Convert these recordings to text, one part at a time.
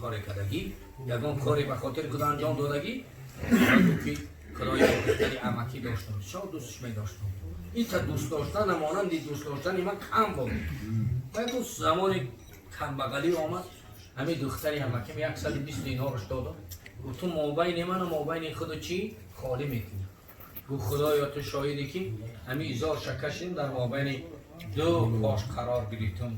Коре кардагӣ, ягон коре ба хотири Худо анҷом додагӣ? Гуфт ки Худоё, духтари амакӣ доштам, бисёр дӯстш медоштам. Ита дӯст доштана монанди дӯст доштани ман кам буд. Ва гуфт, замони камбағалӣ омад, ҳамин духтари амаким 120 динораш додам. Гуфт, ту мобайни ману мобайни худу чӣ холӣ мекунӣ? Гуфт, Худоё, ту шоҳиде, ки ҳамин изорша кашидем, дар мобайни ду пош қарор гирифтам.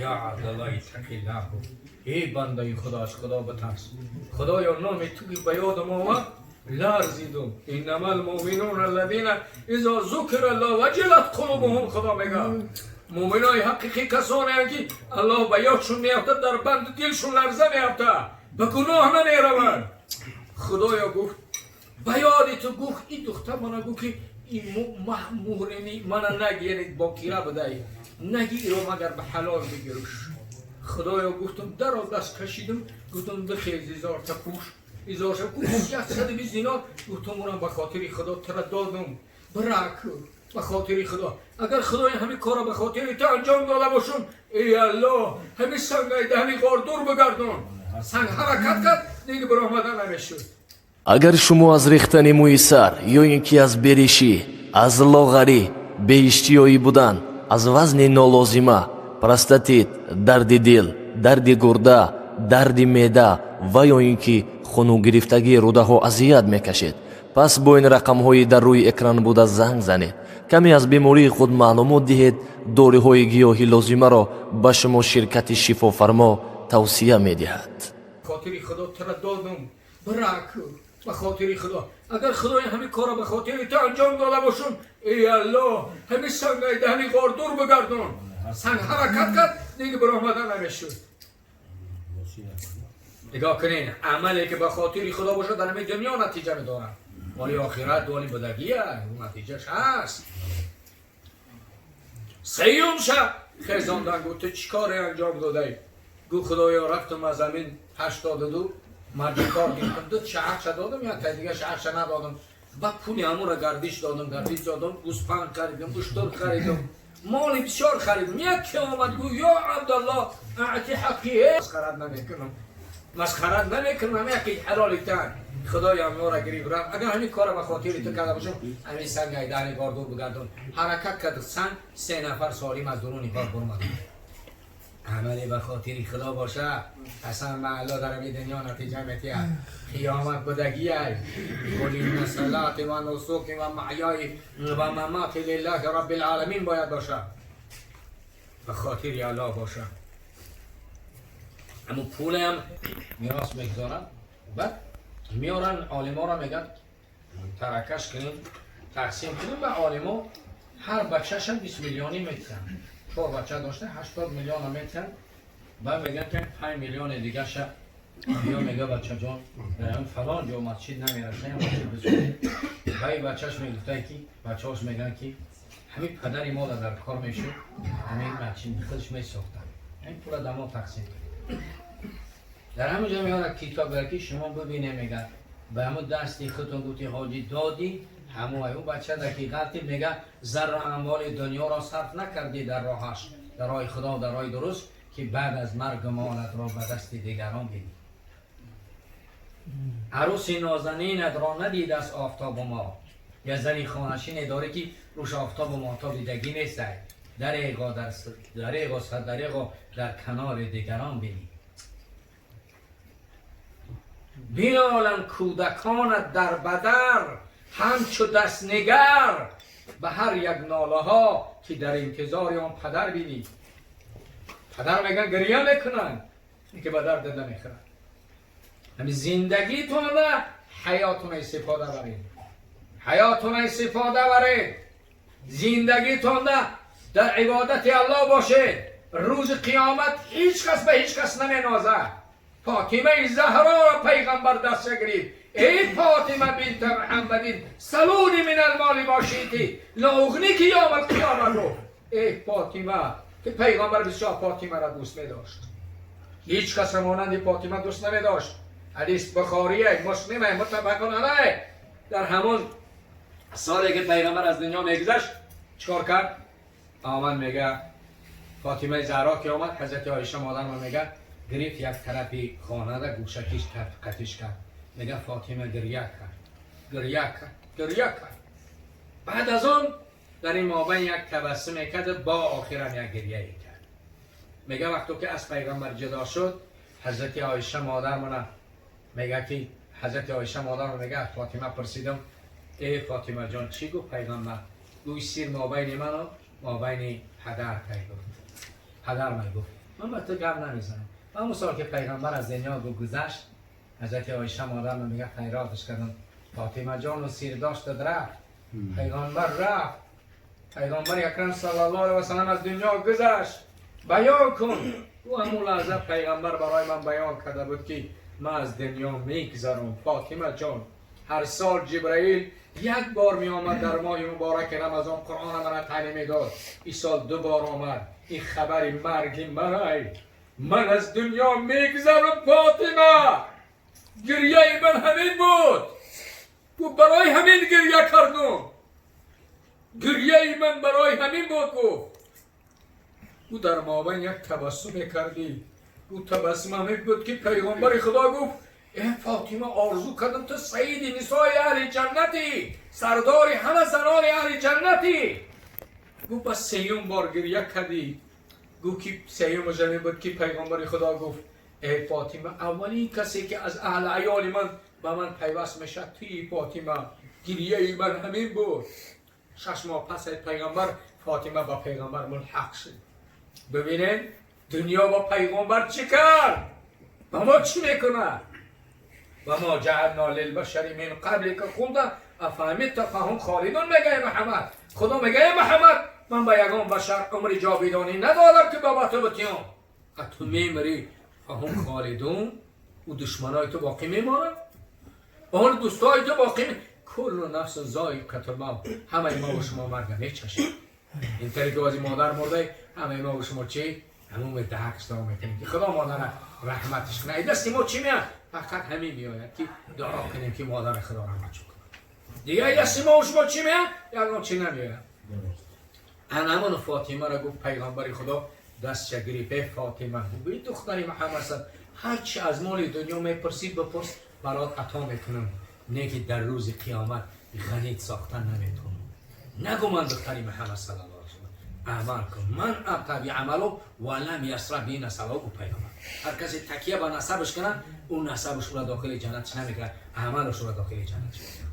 Я Абдалло, иттақиллаҳ, гуфт, эй бандаи Худо, аз Худо битарс. Худоё, номи ту ки ба ёдам омад, ларзидум. Иннама алмуъминуна аллазина изо зукира Аллоҳ ваҷилат қулубуҳум. Худо мега, муъминои ҳақиқӣ касонеанд, ки Аллоҳ ба ёдшон меафтад, дар банди дилшон ларза меафтад, ба гуноҳ намераванд. Худоё, гуфт, ба ёди ту, гуфт, ин духтар мана гуфт, ки ин муҳрини мана наги, яъне бокира будай, наги иро, магар ба ҳалол бигируш. Худоё, гуфтам, даро даст кашидам, гуфтам, бихез, изорта пӯш. Изорша гуфт, 120 динор. Гуфтам, урам ба хотири Худо тура додум, бирак, ба хотири Худо. Агар, Худои, ҳамин корро ба хотири ту анҷом дода бошум, эй Аллоҳ, ҳамин сангаи даҳни ғор дур бигардон. Санг ҳаракат кард, дига баромада намешуд. Агар шумо аз рехтани мӯи сар ё ин ки аз беришӣ, аз лоғарӣ, беиштиёӣ будан, аз вазни нолозима, простатит, дарди дил, дарди гурда, дарди меъда ва ё ин ки хунугирифтагии рӯдаҳо азият мекашед, пас бо ин рақамҳои дар рӯи экран буда занг занед, каме аз бемории худ маълумот диҳед. Доруҳои гиёҳӣ лозимаро ба шумо ширкати Шифофармо тавсия медиҳад. Хотири Худо тура додум, бирак, ба хотири Худо. Агар, Худои, ҳамин корро ба хотири ту анҷом дода бошум, эй Аллоҳ, ҳамин сангаи даҳни ғор дур бигардон. Санг ҳаракат кард, дига баромада намешуд. Нигоҳ кунед, амале ки ба хотири Худо бошад, дар ҳамин дунё натиҷа медорад, вале охират доли будагия, натиҷаш ҳаст. Сеюм шаб хезондан, гуфт, ту чӣ коре анҷом додаӣ? Гуфт, Худоё, рафтам, аз замин 82 марҷикор гирифтам, ду шаҳрша додам, як дига шаҳрша надодам, ба пули ҳамура гардиш додам, гардиш додам, гӯспанд харидам, уштур харидам, моли бисёр харидам. Яке омад, гуфт, ё Абдалло, аъти ҳаққи. Масхарат намекунам, масхарат намекунам, яке ҳалолитан. Худоё, мора гирифт, рафт. Агар ҳамин кора ба хотири ту карда бошам, ҳамин санг дани ғор дур бигардон. Ҳаракат кард санг, се нафар солим аз дуруни ғор бурмаданд. Амале ба хотири Худо боша, қасам ба Алло, дар ҳамин дунё натиҷа метиҳад, қиёмат будагиай. Қул инна салати ва нусуки ва маҳёи ва мамати лиллаҳи роббил оламин. Бояд боша, ба хотири Аллоҳ боша. Аммо пулам мерос мегузоранд, баъд меоранд, олиморо мегӯянд, таракаш кунем, тақсим кунем. Ба олимо ҳар бачаша 20 миллионӣ метиҳанд. Чор бача дошта, 80 миллиона метиҳанд. Баъд мегӯянд, ки 5 миллиони дигаша ё мега, бачаҷон, дар фалон ҷо масҷид намераса, масҷид бисозем. Баи бачаш мегуфтае, ки бачаҳош мегӯянд, ки ҳамин падари мо дар кор мешуд, ҳамин масҷид худаш месохтанд, ҳамин пула да мо тақсим кунем. Дар ҳамин ҷо меорад китоб, ки шумо бибине, мега, ба ҳамун дасти худтон гуфти, ҳоҷӣ додӣ, ҳамон ӯ бача даки ғалти. Мега, зарра амволи дунёро сарф накардӣ дар роҳаш, дар роҳи Худо, дар роҳи дуруст, ки баъд аз марг молатро ба дасти дигарон бидӣ. Арӯси нозанинатро надидааст офтобу моҳ. Я зани хонашине дорӣ, ки рӯш офтобу моҳтоб дидагӣ нестай. Дареғо, дареғо, дареғо, дар канори дигарон бинӣ. Биноланд кӯдаконат дар бадар ҳамчу дастнигар, ба ҳар як нолаҳо, ки дар интизори он падар бинӣ. Падар меган, гирья мекунанд, ки ба дард намехӯрад. Ҳами зиндагитона, ҳаётона истифода баред, ҳаётона истифода баред. Зиндагитонда дар ибодати Аллоҳ бошед. Рӯзи қиёмат ҳеҷ кас ба ҳеҷ кас наменозад. Фотимаи Заҳроро пайғамбар даст гирифт. Эй Фотима бинта Муҳаммадин, салуни мин алмоли ма шиъти ла уғники явма алқиёма. Гуфт, эй Фотима, ки пайғамбар бисёр Фотимаро дӯст медошт, ҳеҷ кас монанди Фотима дӯст намедошт. Ҳадис Бухорие, Муслиме, муттафақун алайҳ. Дар ҳамон соле ки пайғамбар аз дунё мегузашт, чикор кард? Омад, мега, Фотимаи Заҳро ки омад, ҳазрати Оиша модарма мега. Гирифт, як тарафи хонада гӯшакиш қатиш кард. Мега, Фотима гиря кард, гиря кард, гиря кард. Баъд аз он дар ин мобайн як табассуме кард, бо охирам як гиряе кард. Мега, вақто ки аз пайғамбар ҷудо шуд, ҳазрати Оиша модармона мега ки, ҳазрати Оиша модармона мега, аз Фотима пурсидам: «Э Фотима ҷон, чӣ гуфт пайғамбар?» Гӯй, сир мобайни ману мобайни падар кай гуфт. Падар май гуфт, ман ба ту гап намезанам. Ҳамун сол ки пайғамбар аз дунё гузашт, ҳазрати Оиша модармон мега, хайроташ кардам: «Фотима ҷону сир доштад, рафт пайғамбар, рафт пайғамбари акрам саллаллоҳу алайҳи васаллам, аз дунё гузашт, баён кун». Ӯ ҳамун лаҳза пайғамбар барои ман баён карда буд ки ман аз дунё мегзарам, Фотима ҷон. Ҳар сол Ҷибраил як бор меомад, дар моҳи мубораки Рамазон Қуръона мана таълим медод. Ин сол ду бор омад. Ин хабари марги манай, ман аз дунё мегзарам, Фотима. Гирьяи ман ҳамин буд. Гуфт, барои ҳамин гирья кардум, гирьяи ман барои ҳамин буд, гуфт. Ӯ дар мобайн як табассуме кардӣ. Ӯ табассум ҳамин буд ки пайғомбари Худо гуфт: «Э Фотима, орзу кардам, ту саиди нисои аҳли ҷаннатӣ, сардори ҳама занони аҳли ҷаннатӣ». Гуфт, ба сеюм бор гирья кардӣ. Гуфт ки сеюмаш ҳамин буд ки пайғомбари Худо гуфт: «Э Фотима, аввалин касе ки аз аҳли аёли ман ба ман пайваст мешавад, туи, Фотима. Гирьяи ман ҳамин буд». 6 моҳ пас аз пайғамбар Фотима ба пайғамбар мулҳақ шуд. Бибинед, дунё бо пайғамбар чӣ кард, ба мо чӣ мекунад? وما جعلنا للبشر من قبلك الخلد أفإن مت فهم خالدون. мегӯяд Муҳаммад, Худо мегӯяд: «Муҳаммад, ман ба ягон башар умри ҷовидонӣ надодам ки ба ту битиём. А ту мемирӣ, فهم خالدون. او душманои ту боқӣ мемонад, он дӯстои ту боқӣ. كل نفس ذائقة الموت». Ҳамаи мо ва шумо марга мечашем. Ин тари ки ози модар мурда, ҳамаи мо ва шумо чӣ ҳамун даҳакш давом мекунем ки Худо модара раҳматиш кунад. Ай дасти мо чӣ меяд? Фақат ҳамин меояд ки дуо кунем ки модари Худо раҳматшо кунад. Дига ай дасти мо ва шумо чӣ меяд? Ягон чӣ намеояд. Анамон Фотимаро гуфт пайғамбари Худо, дастша гирифт: «Э Фотима», гуфт, «духтари Муҳаммад, ҳарчи аз моли дунё мепурсӣ, бипурс, барот ато мекунам, не ки дар рӯзи қиёмат ғанит сохта наметавонам». Нагу ман духтари Муҳаммад саллаллоҳу алайҳи васаллам, амал кун. من أبطأ به عمله ولم يسرع به نسبه. гуфт пайғамбар, ҳар касе такя ба насабаш кунад, ӯ насабаш ӯро дохили ҷаннатш намекунад, амалаш ӯро дохили ҷаннатш мекунад.